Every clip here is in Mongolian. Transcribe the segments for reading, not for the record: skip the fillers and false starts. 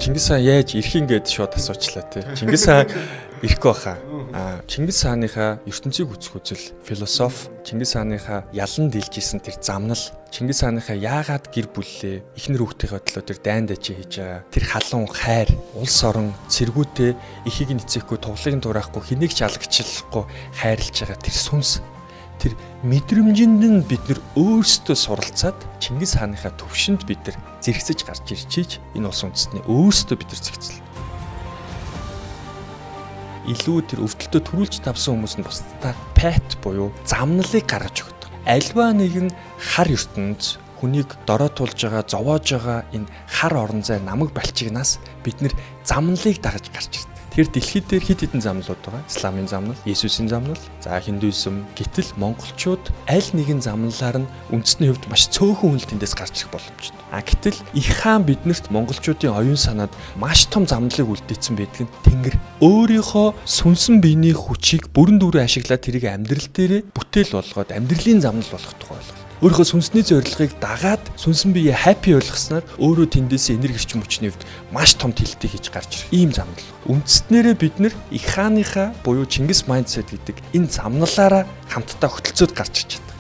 Чингис хаан яаж ирэх юм гээд шууд асуучлаа тий. Чингис хаан ирэхгүй баха. Чингис хааныхаа ертөнцийг үзэх үзэл, философи, Чингис хааныхаа ялан дэлжсэн тэр замнал, Чингис хааныхаа яагаад гэр бүллээ, эхнэр хүүхдийнхээ төлөө тэр дайн дажи хийж байгаа. Тэр халуун хайр, улс орон, цэргүүтээ эхийг нь эцэхгүй, туглыг нь тураахгүй, хэнийг ч алагчлахгүй хайрлаж байгаа тэр сүнс, тэр мэдрэмжинд нь бид нэр өөрсдөө суралцаад Чингис хааныхаа төвшөнд бид нар зэрэгцэж гарч ирж чийж энэ улс үндэстний өөрсдөө бид нар зэгцэл. Илүү тэр өвдөлтөө төрүүлж тавсан хүмүүс нь бусдаа пат буюу замналыг гаргаж өгдөг. Альва нэгэн хар ертөнц хүнийг дорой тулж байгаа, зовоож байгаа энэ хар орон зай намаг балчигнаас бид нэр замналыг дагаж гарч ирдэг. Тэр дэлхий дээр хэд хэдэн замналууд байгаа. Исламын замнал, Есүсийн замнал, за хиндуизм. Гэтэл монголчууд аль нэгэн замналаар нь үндэсний хувьд маш цөөхөн хүн л тэндээс гарч ирэх боломжтой. А гэтэл их хаан биднэрт монголчуудын оюун санаанд маш том замналыг үлдээсэн байдаг нь Тэнгэр. Өөрийнхөө сүнсэн биений хүчийг бүрэн дүүрэн ашиглаад тэрийг амьдрал дээрээ бүтээл болгоод амьдралын замнал болгох тухай ойлголт. Өөрийнхөө сүнсний зорилгыг дагаад сүнсэн биеэ happy болгосноор өөрөө тэндээсээ энерги эрчим хүчний хувьд маш том тэлэлтийг хийж гарч ирэх ийм замнал. Үндснээрээ бид нэр их хааныхаа буюу Чингис mindset гэдэг энэ замналаараа хамтдаа хөтөлцөөд гарч ирж чаддаг.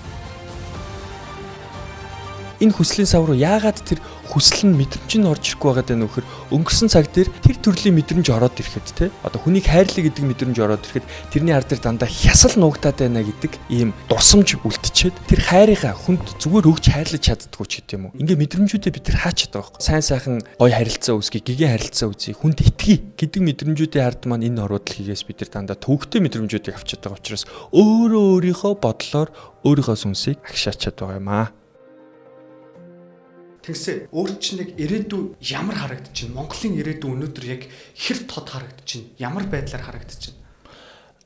Энэ хүслийн сав руу яагаад тэр хүсэл нь мэдрэмж нь орж ирэхгүй байгаа даа нөхөр өнгөрсөн цаг дээр тэр төрлийн мэдрэмж ороод ирэхэд те одоо хүнийг хайрлаа гэдэг мэдрэмж ороод ирэхэд тэрний ард дээр дандаа хясал нуугдаад байна гэдэг ийм дурсамж үлдчихэд тэр хайрынхаа хүнд зүгээр өгч хайрлаж чаддггүй ч гэдэг юм уу. Ингээ мэдрэмжүүдээ бид тэр хаач чаддаг байхгүй. Сайн сайхан гой харилцаа үүсгэе, гигэн харилцаа үзье, хүнд итгэе гэдэг мэдрэмжүүдийн ард маань энэ оруудлахигээс бид тэр дандаа төвөгтэй мэдрэмжүүдийг авчиад байгаа учраас өөрөө өөрийнхөө бодлоор өөрийнхөө сүнсийг агшаачаад байгаа юм аа. Тэгсээ өөр чинь яг ирээдүй ямар харагдаж байна? Монголын ирээдүй өнөөдөр яг хэр тод харагдаж байна? Ямар байдлаар харагдаж байна?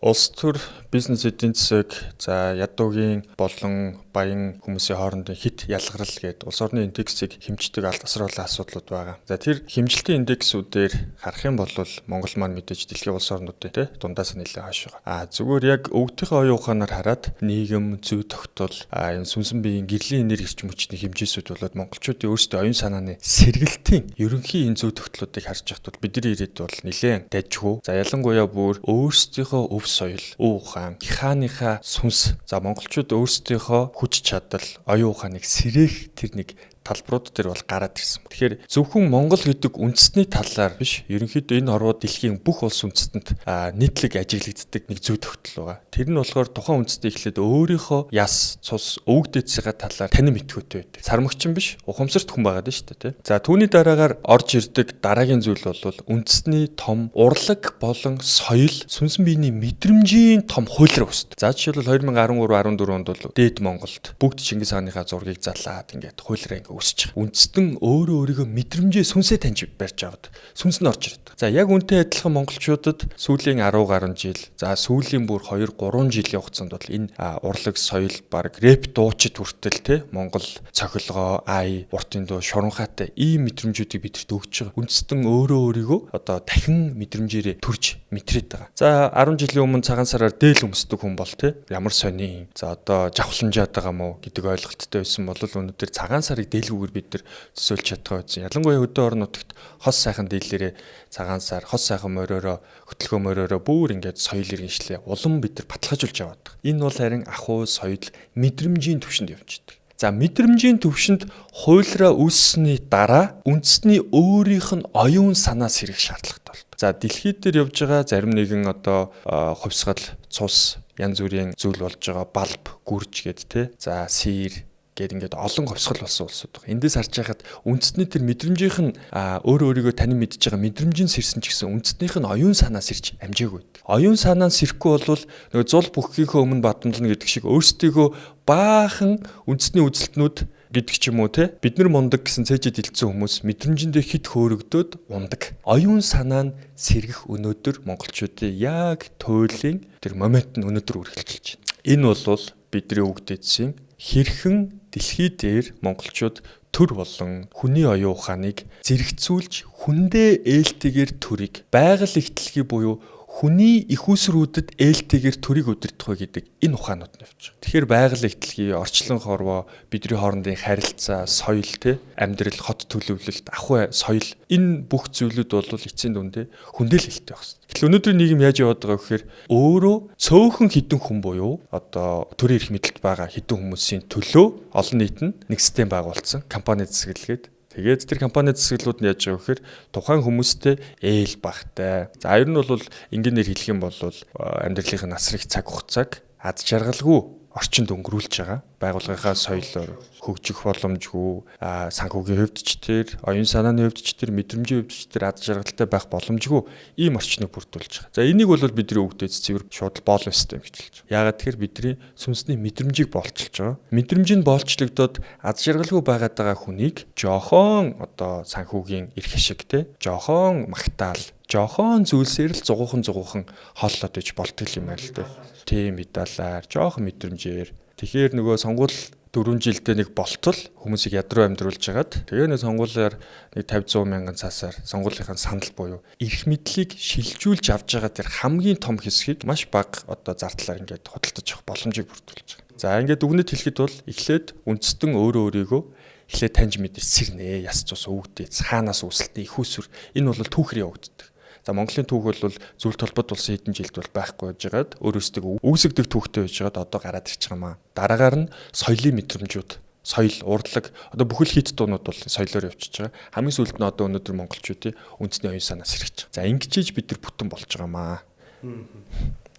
Улс төр, бизнес эдийн засаг, за ядуугийн болон баян хүмүүсийн хоорондын хит ялгарл гээд улс орны индексийг хэмждэг алт асруулсан асуудлууд байгаа. За тэр хэмжилтийн индексүүдээр харах юм бол Монгол маань мэдээж дэлхийн улс орнуудын тий дундаас нэлээд хойш байгаа. А зүгээр яг өвгдийнхээ оюун ухаанаар хараад нийгэм, зүй тогтол, энэ сүнсэн биеийн гэрлийн энерги эрчим хүчний хэмжээсүүд болоод монголчуудын өөрсдийн оюун санааны сэргэлтийн ерөнхий энэ зүй тогтлуудыг харж байхад бол бидний ирээдүй бол нэлээд дайжгүй. За ялангуяа бүр өөрсдийнхөө өв соёл, өв ухаан, ханыхаа сүнс. За монголчууд өөрсдийнхөө хүч чадал, оюун ухааныг сэрээх тэр нэг талбарууд дээр бол гараад ирсэн. Тэгэхээр зөвхөн Монгол гэдэг үндэсний талаар биш, ерөнхийдөө энэ орвууд дэлхийн бүх улс үндэстэнд нийтлэг ажиглагддаг нэг зүй тогтол байгаа. Тэр нь болохоор тухайн үндэстэн эхлээд өөрийнхөө яс, цус, өвөг дээдсийнхаа талаар танин мэдхүйтэй байдаг. Сармагчин биш, ухамсарт хүн байгаад нь шүү дээ, тий. За түүний дараагаар орж ирдэг дараагийн зүйл бол үндэсний том урлаг болон соёл, сүнсэн биений мэдрэмжийн том хуйлраа үүсдэг. За жишээлбэл 2013 14 онд бол дээд Монголд бүгд Чингис хааныхаа зургийг залаад ингээд хуйлраа ингээд өсөж байгаа. Үндэстэн өөрөө өөрийгөө мэдрэмжээ сүнсээ таньж барьж аваад сүнс нь орж ирдэг. За яг үнтэй адилхан монголчуудад сүүлийн 10 гаруй жил, за сүүлийн бүр 2 3 жилийн хугацаанд бол энэ урлаг соёл баг рэп дуучид хүртэл те Монгол цохилгоо, ай, уртын дуу, шуранхаатай ийм мэдрэмжүүдийг бидэрт өгч байгаа. Үндэстэн өөрөө өөрийгөө одоо дахин мэдрэмжээрээ төрж мэдрээд байгаа. За 10 жилийн өмнө цагаан сараар дээл өмсдөг хүн бол те ямар сони за одоо жавхланжаад байгаа мó гэдэг ойлголттой байсан бол өнөөдөр цагаан сарыг дээлгүйгээр бид нар төсөөлж чадгаа байсан. Ялангуяа хөдөө орон нутагт хос сайхан дээлээрээ цагаан сар, хос сайхан мориороо, хөтөлгөө мориороо бүр ингээд соёл иргэншлээ улам бид нар баталгаажуулж яваад байгаа. Энэ бол харин ахуй соёл мэдрэмжийн түвшинд явж байдаг. За мэдрэмжийн түвшинд хуйлраа үүссэний дараа үндэсний өөрийнх нь оюун санаа сэрэх шаардлагатай болдог. За дэлхийд дээр явж байгаа зарим нэгэн одоо хувьсгал, цус, янз бүрийн зүйл болж байгаа балб, гүрж гээд те. За сир гээд ингээд олон хувьсгал болсон улсууд байгаа. Эндээс харж байхад үндэсний тэр мэдрэмжийнх нь өөрөө өөрийгөө танин мэдж байгаа мэдрэмжийн сэрсэн ч гэсэн үндэснийх нь оюун санаа сэрч амжаагүй. Оюун санаа сэрэхгүй бол нөгөө зул бүхгийнхөө өмнө бадамлна гэдэг шиг өөрсдийгөө баахан үндэсний үзэлтнүүд гэдэг ч юм уу те бид нар мундаг гэсэн цээжэд дэлцсэн хүмүүс мэдрэмжэндээ хит хөөрөгдөөд ундаг. Оюун санаа нь сэргэх өнөөдөр монголчуудын яг туйлын тэр момент нь өнөөдөр үргэлжилж байна. Энэ бол бидний өвгдээдсийн хэрхэн дэлхий дээр монголчууд төр болон хүний оюун ухааныг зэрэгцүүлж хүндээ ээлтэйгээр төрийг байгаль ихтлхий буюу Хүний их усрүүдэд ээлтэйгээр төрийг удирдах вэ гэдэг энэ ухаанууд нь явж байгаа. Тэгэхээр байгаль ихтлгий, орчлон хорвоо, бидний хоорондын харилцаа, соёл, те, амьдрал, хот төлөвлөлт, ахуй, соёл энэ бүх зүйлүүд бол эцсийн дүндээ хүндэл хэлтэй байх хэрэгтэй. Гэтэл өнөөдрийн нийгэм яаж яваад байгаа гэхээр өөрөө цөөхөн хідэн хүн буюу одоо төрийн эрх мэдэлд байгаа хідэн хүмүүсийн төлөө олон нийт нь нэг систем байгуулсан, компани засаглалгээд. Тэгээд тэр компани засаглалууд нь яаж байгаа гэхээр тухайн хүмүүстэй ээл багтай. За ер нь бол энгийнээр хэлэх юм бол амьдралынхаа насрыг цаг хугацааг ад жаргалгүй орчинд өнгөрүүлж байгаа. Байгууллагынхаа соёлоор хөгжих боломжгүй, санхүүгийн хувьд ч тэр, оюун санааны хувьд ч тэр, мэдрэмжийн хувьд ч тэр ад жаргалтай байх боломжгүй ийм орчныг бүрдүүлж байгаа. За энийг бол бидний өвгдөөс цэвэр шууд боолон систем гэж хэлж байгаа. Яагаад тэгэхээр бидний сүнсний мэдрэмжийг боолчилж байгаа. Мэдрэмж нь боолчлогдоод ад жаргалгүй байгаад байгаа хүнийг жохон одоо санхүүгийн эрх ашиг те, жохон магтаал, жохон зүйлсээр л зугуухан хооллоод иж болтгол юм байна л дээ. Тийм медалаар, жоохон мэдрэмжээр. Тэгэхээр нөгөө сонгуул 4 жилдээ нэг болтол хүмүүсийг ядруу амьдруулж хагаад тэгээ нэг сонгуулиар нэг 50 100 мянган цаасаар сонгуулийнхаа санал буюу эрх мэдлийг шилжүүлж авч байгаа тэр хамгийн том хэсгийг маш бага одоо зардлаар ингээд худалдаж авах боломжийг бүрдүүлж байгаа. За ингээд дүгнэлт хэлэхэд бол эхлээд үндэстэн өөрөө өөрийгөө эхлээд таньж мэдэж сэрнэ, яс цус өвгдээ, хаанаас үүсэлтэй их усүр энэ бол түүхэр явагддаг. За Монголын түүх бол зүйл толгойд улсын хэдэн жилд бол байхгүй байжгаад өөрөөсөө үүсгдэг түүхтэй байжгаад одоо гараад ирчих юм аа. Дараагаар нь соёлын мэдрэмжүүд, соёл, урлаг одоо бүхэл хит дуунууд бол соёлоор явчихж байгаа. Хамгийн сүүлд нь одоо өнөөдөр монголчуудын үндэсний оюун санаас ирж байгаа. За ингэж бид нар бүтэн болж байгаа маа.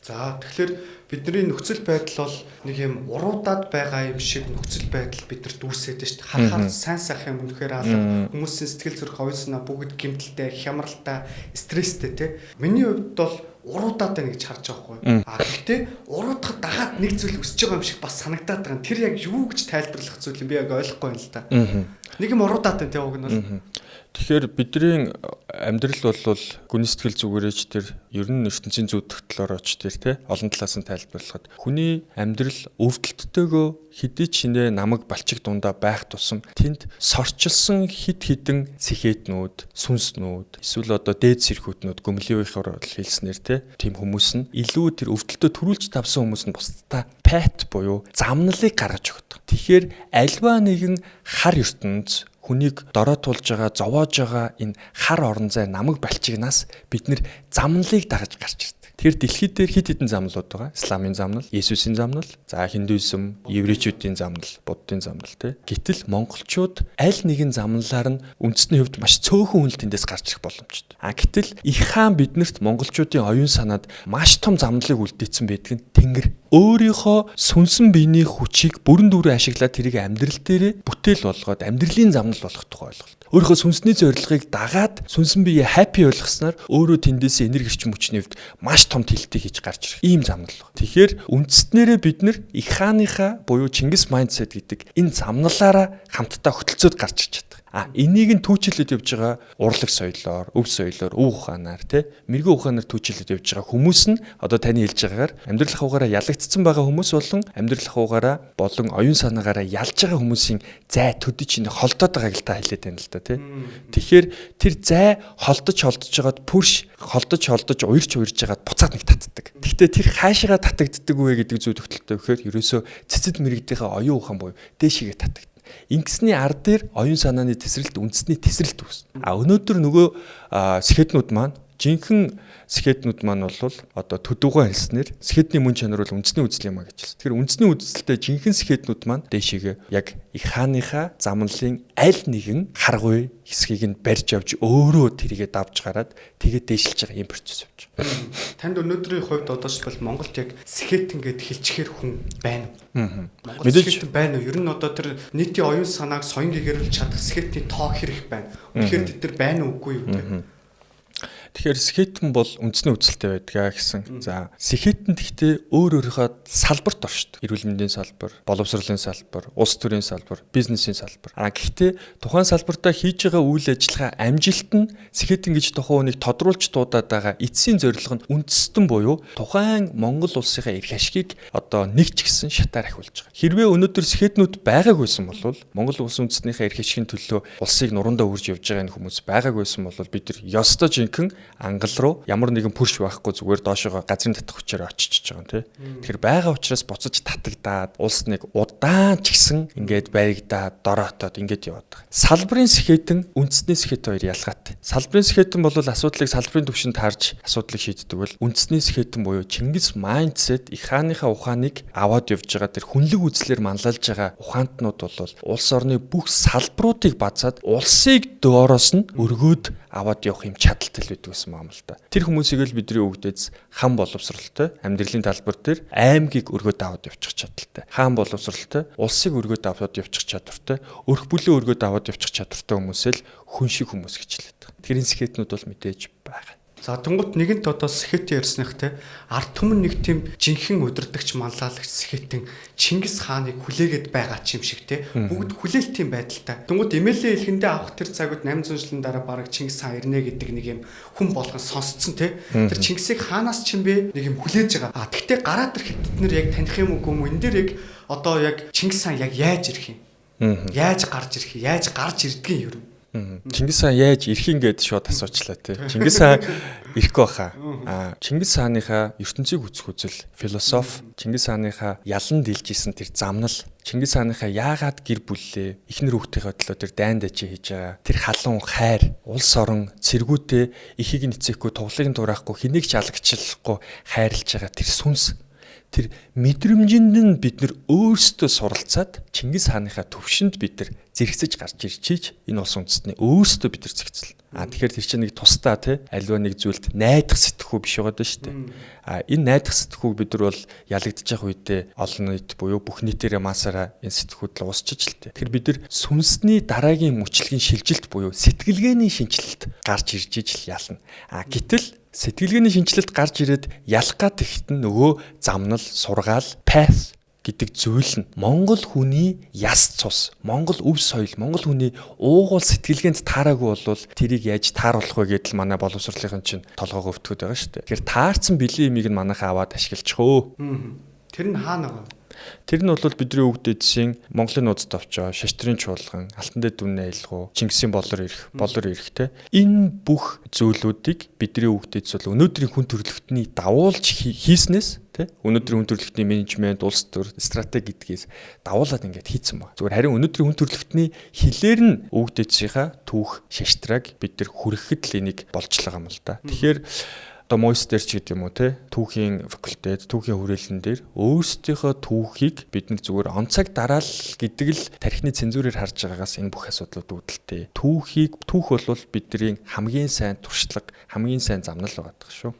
За тэгэхээр бидний нөхцөл байдал бол нэг юм уруудад байгаа юм шиг нөхцөл байдал бид нар дүүсээд шүү дээ. Харахаар сайн сайхан юм үнэхээр алга. Хүмүүсийн сэтгэл зүрх, оюун санаа бүгд гэмтэлтэй, хямралтай, стресстэй тий. Миний хувьд бол уруудаад байна гэж харж байгаа байхгүй. А гэхдээ уруудахад дагаад нэг зүйл өсөж байгаа юм шиг бас санагдаад байгаа. Тэр яг юу гэж тайлбарлах зүйл юм би яг ойлгохгүй байна л та. Нэг юм уруудаад байна тий уг нь бол. Тэгэхээр бидний амьдрал бол гүн сэтгэл зүгээрээч тэр ер нь ертөнцийн зүйдэх талаар оч тэр те олон талаас нь тайлбарлахад хүний амьдрал өвдөлттэйгөө хэдий ч нэ намаг балчиг дундаа байх тусам тэнд сорчилсан хид хідэн сэхэтнүүд, сүнснүүд эсвэл одоо дээд сэрхүүтнүүд гөмлийн үеийнхоор хэлснээр те тийм хүмүүс нь илүү тэр өвдөлтөө төрүүлж тавсан хүмүүс нь бусдаа пат буюу замналыг гаргаж өгдөг. Тэгэхээр альва нэгэн хар ертөнц хүнийг дорой тулж байгаа, зовоож байгаа энэ хар орон зай намаг балчигнаас бид нэр замналыг дагаж гарч ирдэг. Тэгэхээр дэлхий дээр хэд хэдэн замналууд байгаа. Исламын замнал, Есүсийн замнал, за хиндуизм, еврейчүүдийн замнал, буддын замнал тий. Гэтэл монголчууд аль нэгэн замналаар нь үндэсний хувьд маш цөөхөн хүн л тэндээс гарч ирэх боломжтой. А гэтэл их хаан биднэрт монголчуудын оюун санаанд маш том замналыг үлдээсэн байдаг нь Тэнгэр. Өөрийнхөө сүнсэн биений хүчийг бүрэн дүүрэн ашиглаад тэрийг амьдрал дээрээ бүтээл болгоод амьдралын замнал болгох тухай ойлголт. Өөрийнхөө сүнсний зорилгыг дагаад сүнсэн биеэ happy болгосноор өөрөө тэндээс энерги эрчим хүчний хувьд маш том тэлтийг хийж гарч ирэх ийм замнал баг. Тэгэхээр үндэстнэрээ бид нэр их хааныхаа буюу Чингис майндсет гэдэг энэ замналаараа хамтдаа хөтөлцөөд гарч ирж чаддаг. А энийг нь түүчилээд явж байгаа урлаг соёлоор, өв соёлоор, өв ухаанаар тий мэрэгэн ухаанаар түүчилээд явж байгаа хүмүүс нь одоо таны хэлж байгаагаар амьдрал ахуйгаараа ялагдсан байгаа хүмүүс болон амьдрал ахуйгаараа болон оюун санаагаараа ялж байгаа хүмүүсийн зай төдий чинь холдоод байгааг л та хэлээд байна л да тий. Тэгэхээр тэр зай холдож жагаад пүрш холдож уярч жагаад буцаад нэг татдаг. Гэхдээ тэр хаашаага татагддаг вэ гэдэг зүйл төгтөлтэй вэхээр ерөөсөө цэцэд мэрэгдийнхээ оюун ухаан буюу дээшигээ татагддаг. Ингэсний ар дээр оюун санааны тесрэлт, үндэсний тесрэлт үүснэ. А өнөөдөр нөгөө сэхэтнүүд маань жинхэнэ сэхэтнүүд маань бол одоо төдөвгөө хэлснээр сэхэтний мөн чанар бол үндэсний үзэл юм а гэж хэлсэн. Тэгэхээр үндэсний үзэлтэй жинхэнэ сэхэтнүүд маань дээшээгээ яг их хааныхаа замналын аль нэгэн харгуй хэсгийг нь барьж авч өөрөө тэрийгэ давж гараад тэгээд дээшилж байгаа юм процесс явж байгаа. Танд өнөөдрийн хувьд одоо жишээлбэл Монголд яг сэхэтэн гэд хэлчихээр хүн байна уу? Монгол сэхэтэн байна уу? Ер нь одоо тэр нийтийн оюун санааг соён гэгэрүүлж чадах сэхэтний тоо хэрэг байна. Үнэхээр тэд нар байна уу үгүй юу те? Тэгэхээр сэхэтэн бол үндэсний үзэлтэй байдгаа гэсэн. За сэхэтэн гэхдээ өөр өөрийнхөө салбарт оршдог. Эрүүл мэндийн салбар, боловсролын салбар, улс төрийн салбар, бизнесийн салбар. А гэхдээ тухайн салбартаа хийж байгаа үйл ажиллагаа амжилт нь сэхэтэн гэж тухайн хүнийг тодруулж дуудаад байгаа эцсийн зорилго нь үндэстэн буюу тухайн Монгол улсынхаа эрх ашигыг одоо нэг ч гэсэн шатаар ахиулж байгаа. Хэрвээ өнөөдөр сэхэтнүүд байгаагүйсэн бол Монгол улсын үндэстнийхээ эрх ашигын төлөө улсыг нуруундаа үрж явж байгаа энэ хүмүүс байгаагүйсэн бол бид нар ёстой жинхэнэ ангал руу ямар нэгэн пүрш байхгүй, зүгээр доошогоо газрын татах хүчээр очиж байгаа юм тий. Тэгэхээр байгаа учраас буцаж татагдаад улс нэг удаан ч гэсэн ингээд баригдаад дороотоод ингээд яваад байгаа. Салбарын сэхэтэн, үндэсний сэхэт хоёр ялгаатай. Салбарын сэхэтэн бол асуудлыг салбарын түвшинд харж асуудлыг шийддэг бол үндэсний сэхэтэн буюу Чингис mindset, их хааныхаа ухааныг аваад явж байгаа тэр хүнлэг үзлэр манлайлж байгаа ухаантнууд бол улс орны бүх салбаруудыг базаад улсыг доороос нь өргөөд аваад явах юм чадaltaй л байдаг гэсэн юм л та. Тэр хүмүүсийг л бидний өвгдөөс хан боловсралтай, амьдралын талбар дээр аймгийг өргөөд аваад явчих чадaltaй. Хаан боловсралтай, улсыг өргөөд аваад явчих чадвартай, өрх бүлээ өргөөд аваад явчих чадвартай хүмүүсээ л хүн шиг хүмүүс гэж хэлээд байгаа. Тэгэхээр энэ сэхэтнүүд бол мэдээж байгаа. За тэнгуут нэгэнт одоо сэхэтэн ярьсных те ард түмэн нэг тийм жинхэнэ удирдагч манлайлагч сэхэтэн Чингис хааныг хүлээгээд байгаа ч юм шиг те бүгд хүлээлтийн байдалтай. Тэнгуут эмээлээ хэлхэндээ авах тэр цагууд 800 жилийн дараа бараг Чингис хаан ирнэ гэдэг нэг юм хүн болгон сонсцсон те. Тэр Чингисийг хаанаас ч юм бэ нэг юм хүлээж байгаа. А тэгтээ гараад ирэх тэд нэр яг таних юм үгүй юм энэ дээр яг одоо яг Чингис хаан яг яаж ирэх юм? Яаж гарч ирэх юм? Яаж гарч ирдгийг юм? Чингис хаан яаж ирэх юм гээд шууд асуучлаа тий. Чингис хаан ирэхгүй баха. Чингис хааныхаа ертөнцийг үзэх үзэл, философи, Чингис хааныхаа ялан дийлж исэн тэр замнал, Чингис хааныхаа яагаад гэр бүллээ, эхнэр хүүхдийнхээ төлөө тэр дайн дажи хийж байгаа. Тэр халуун хайр, улс орон, цэргүүтээ ихийг нь эцэхгүй, туглыг нь дураахгүй, хэнийг ч алагчлахгүй хайрлаж байгаа тэр сүнс, тэр мэдрэмжинд нь бид нэр өөрсдөө суралцаад Чингис хааныхаа төвшөнд бид нар зэрэгцэж гарч ирж чийж энэ улс үндэстний өөрсдөө бид нар зэгцэл. Тэгэхээр тэр чинь нэг тусдаа тий аливаа нэг зүйлд найдах сэтгхүү биш байгаа даа шүү дээ. Энэ найдах сэтгхүүг бид нар бол ялагдчих үедээ олон нийт буюу бүх нийтээрээ масаараа энэ сэтгхүүд л уусчиж л тээ. Тэгэхээр бид нар сүнсний дараагийн мөчлөгийн шилжилт буюу сэтгэлгээний шинжилэлт гарч ирж иж л ялна. Гэтэл сэтгэлгээний шинжилэлт гарч ирээд ялах гад тэгэхэд нь нөгөө замнал, сургаал, path гэдэг зүйл нь Монгол хүний яс цус, Монгол өв соёл, Монгол хүний уугуул сэтгэлгээнд таараагүй болвол тэрийг яаж тааруулах вэ гэдэл манай боловсролын чинь толгоогоо өвтгöd байгаа шүү дээ. Тэгэхээр таарсан бэлэн имийг нь манайхаа аваад ашиглчих өө. Тэр нь хаана байгаа? Тэр нь бол бидний өвгд эдсийн Монголын нууц товчоо, шаштрын чуулган, Алтан дэд дүнний аялгау, Чингисийн болор ирэх те. Энэ бүх зүйлүүдийг бидний өвгд эдс бол өнөөдрийн хүн төрөлхтний давуулж хийснээс те өнөөдрийн хүн төрөлхтний менежмент, улс төр, стратеги гэдгээс давуулаад ингээд хийцэн баг. Зүгээр харин өнөөдрийн хүн төрөлхтний хилээр нь өвгд эдсийнхаа түүх шаштраг бид нар хүрэхэд л энийг болж байгаа юм л да. Тэгэхээр одоо Мойс дээр ч гэдэг юм уу те түүхийн факультет, түүхийн хүрээлэн дээр өөрсдийнхөө түүхийг бид нар зүгээр онцог дараал гэдэг л тархины цензурээр харж байгаагаас энэ бүх асуудлууд үүдэлтэй. Түүх бол бидний хамгийн сайн туршлага, хамгийн сайн замнал байгаа даа шүү.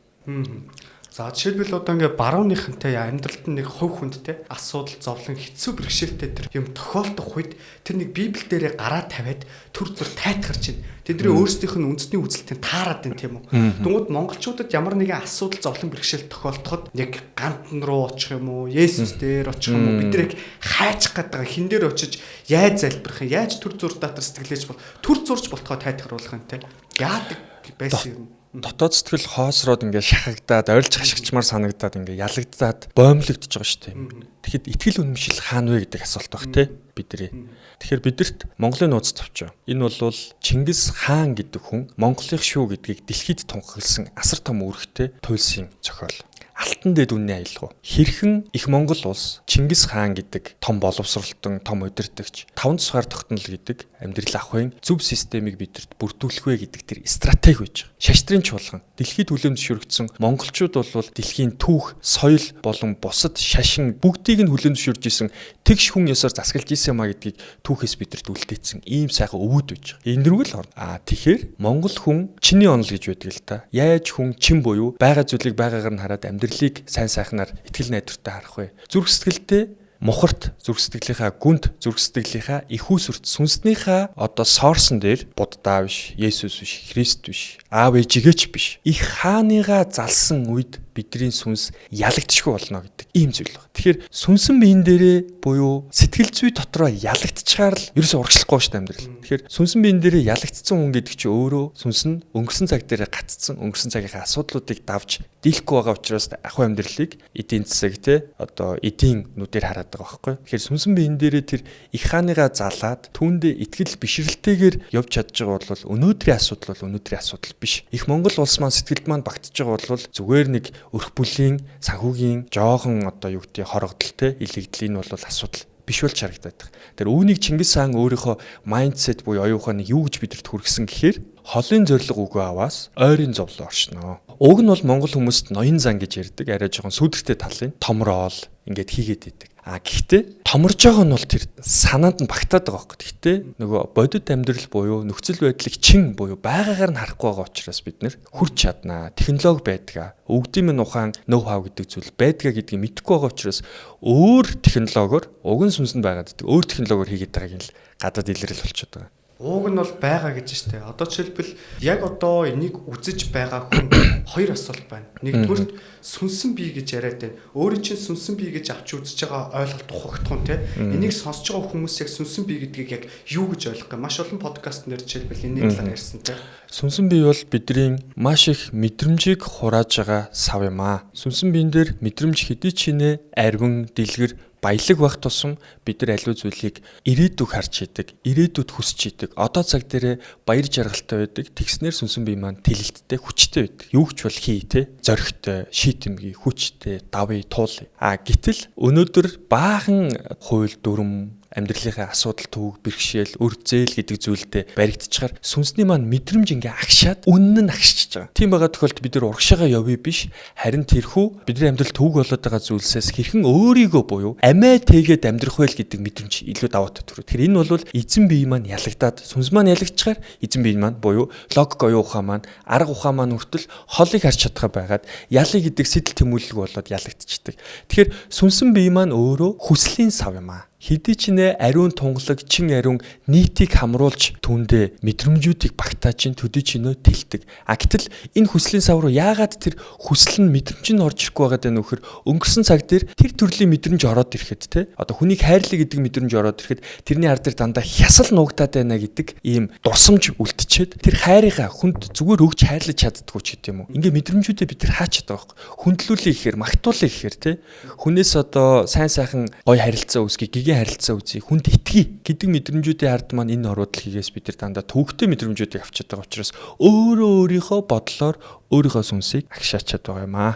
За жишээлбэл одоо ингээ барууныхантай амьдралд нэг хувь хүндтэй асуудал, зовлон, хэцүү бэрхшээлтэй тэр юм тохиолдох үед тэр нэг Библи дээрээ гараа тавиад төр зур тайтгарч байна. Тэдний өөрсдийнх нь үндэсний үзэлтэнд таарад байна тийм үү. Тэнгүүд монголчуудад ямар нэгэн асуудал, зовлон, бэрхшээл тохиолдоход нэг гантан руу очих юм уу, Есүс дээр очих юм уу, бид нар яг хайчих гээд байгаа хин дээр очиж яаж залбирах юм, яаж төр зур дотор сэтгэлээж бол төр зурж болтгоо тайтгаруулах юм те. Яадаг байсан юм. Дотоод сэтгэл хоосроод ингээд шахагдаад, ойрлж хашгичмаар санагдаад ингээд ялагдаад боомлогдож байгаа шүү дээ. Тэгэхэд итгэл үнэмшил хаана вэ гэдэг асуулт баг те бидний. Тэгэхээр бидэрт Монголын нууц товчоо. Энэ бол Чингис хаан гэдэг хүн Монголынх шүү гэдгийг дэлхийд тунхагласан асар том үүрэгтэй туйлсын зохиол. Алтан дэд үнний аялгау. Хэрхэн их Монгол улс Чингис хаан гэдэг том боловсролтон, том удирдагч, таван тусгаар тогтнол гэдэг амьдрал ахуйн зөв системийг бидэрт бүрдүүлэх вэ гэдэг тэр стратеги байж байгаа. Шаштрын чуулган дэлхийд хүлээн зөвшөөрөгдсөн монголчууд бол дэлхийн түүх, соёл болон бусад шашин бүгдийг нь хүлээн зөвшөөрж исэн тэгш хүн ёсоор засаглаж исэн юм а гэдгийг түүхээс бидэрт үлдээсэн ийм сайхан өвөд байж байгаа. Энэ дөрвөл орно. Тэгэхээр Монгол хүн чиний онол гэж байдаг л та. Яаж хүн чин буюу байгаа зүйлийг байгаагаар нь хараад амьдралыг сайн сайхнаар итгэл найдвартай харах вэ? Зүрх сэтгэлдээ мухарт, зүрх сэтгэлийнхаа гүнд, зүрх сэтгэлийнхаа их үүсвэрт, сүнснийхаа одоо сорсон дээр Будда биш, Есүс биш, Христ биш, аав ээжигээ ч биш. Их хааныгаа залсан үед бидний сүнс ялагдчихгүй болно гэдэг. Ийм зүйл байна. Тэгэхээр сүнсэн биен дээрээ буюу сэтгэл зүй дотроо ялагдчихаар л ерөөсөө урагшлахгүй шүү дээ амьдрал. Тэгэхээр сүнсэн биен дээрээ ялагдсан хүн гэдэг чинь өөрөө сүнс нь өнгөрсөн цаг дээрээ гаццсан, өнгөрсөн цагийнхаа асуудлуудыг давж дийлэхгүй байгаа учраас ахуй амьдралыг эдийн засаг те одоо эдийн нүдээр хараад байгаа байхгүй. Тэгэхээр сүнсэн биен дээрээ тэр их хааныгаа залаад түүндээ итгэл бишрэлтэйгээр явж чадж байгаа бол өнөөдрийн асуудал бол өнөөдрийн асуудал биш. Их Монгол улс маань сэтгэлд маань багтж байгаа бол зүгээр нэг өрх бүлийн санхүүгийн жоохон одоо юу гэдгийг хорогдол те илэгдэл энэ бол асуудал биш болж харагдаад байна. Тэр үүнийг Чингис хаан өөрийнхөө майндсет буюу оюун ухааныг юу гэж бидэрт хүргэсэн гэхээр холын зориг үгүй аваас ойрын зовлон оршноо. Уг нь бол монгол хүмүүст ноён зан гэж ярьдаг. Арай жоохон сүдэртэй талын томроол ингээд хийгээд идэг. А гэхдээ томорж байгаа нь бол тэр санаанд нь багтаад байгаа байхгүй. Гэхдээ нөгөө бодит амьдрал буюу нөхцөл байдлыг чин буюу байгаагаар нь харахгүй байгаа учраас бид нэр хурц чаднаа. Технологи байдгаа. Өвгдийн минь ухаан ноу хав гэдэг зүйл байдгаа гэдгийг мэдэхгүй байгаа учраас өөр технологиор уг нь сүнсэнд байгаад байдаг. Өөр технологиор хийгээд байгааг нь л гадаад илрэл болчиход байгаа. Ууг нь бол байгаа гэж штэ. Одоо жишээлбэл яг одоо энийг үзэж байгаа хүн хоёр асуулт байна. Нэгдүгüрт сүнсэн бие гэж яриад байна. Өөрийн чинь сүнсэн бие гэж авч үзэж байгаа ойлголт ухагдах нь те. Энийг сонсож байгаа хүмүүс яг сүнсэн бие гэдгийг яг юу гэж ойлгох юм? Маш олон подкаст нэр жишээлбэл энэний талаар ярьсан те. Сүнсэн бие бол бидний маш их мэдрэмжийг хурааж байгаа сав юм аа. Сүнсэн биен дээр мэдрэмж хэдий ч нэ арвин, дэлгэр баялаг байх тусам бид нар аливаа зүйлийг ирээдүг харж идэг, ирээдүйд хүсэж идэг. Одоо цаг дээрээ баяр жаргалтай байдаг. Тэгснээр сүнсэн бие маань тэлэлттэй, хүчтэй байдаг. Юу ч бол хий те. Зоригтой, шийтэмгий, хүчтэй, давъя, туулъя. А гэтэл өнөөдөр баахан хууль дүрм амьдралынхаа асуудал түүх, бэрхшээл, өр зээл гэдэг зүйлдээ баригдчихаар сүнсний маань мэдрэмж ингээ агшаад үнэн нь агшчихж байгаа. Тийм байгаа тохиолдолд бид нар урагшаага явъя биш, харин тэрхүү бидний амьдрал түүг болоод байгаа зүйлсээс хэрхэн өөрийгөө буюу амиа тээгээд амьдрах вэ гэдэг мэдрэмж илүү давуу тал төрөө. Тэгэхээр энэ бол эзэн бие маань ялагдаад сүнс маань ялагдчихаар эзэн бие маань буюу логик оюун ухаан маань арга ухаан маань хүртэл холыг харж чадхаа байгаад ялыг гэдэг сэтэл тэмүүлэг болоод ялагдчихдаг. Тэгэхээр сүнсэн бие маань өөрөө хүслийн сав юм аа. Хэдий ч нэ ариун тунгалаг, чин ариун нийтийг хамруулж түүндээ мэдрэмжүүдийг багтааж ин төдий ч нөө тэлдэг. А гэтэл энэ хүслийн сав руу яагаад тэр хүсэл нь мэдрэмж нь орж ирэхгүй байгаа даа нөхөр өнгөрсөн цаг дээр тэр төрлийн мэдрэмж ороод ирэхэд те одоо хүнийг хайрлаа гэдэг мэдрэмж ороод ирэхэд тэрний ар дээр дандаа хясал нуугдаад байна гэдэг ийм дурсамж үлдчихэд тэр хайрыгаа хүнд зүгээр өгч хайрлаж чаддггүй ч гэдэг юм уу. Ингээ мэдрэмжүүдээ бид тэр хаач чаддаг байхгүй. Хүндлүүлээ гэхээр магтуулъя гэхээр те хүнээс одоо сайн сайхан гой харилцаа үүсгэе, гигэн харилцаа үзье, хүнд итгэе гэдэг мэдрэмжүүдийн ард маань энэ оруудлахигээс бид нар дандаа төвөгтэй мэдрэмжүүдийг авчиад байгаа учраас өөрөө өөрийнхөө бодлоор өөрийнхөө сүнсийг агшаачаад байгаа юм аа.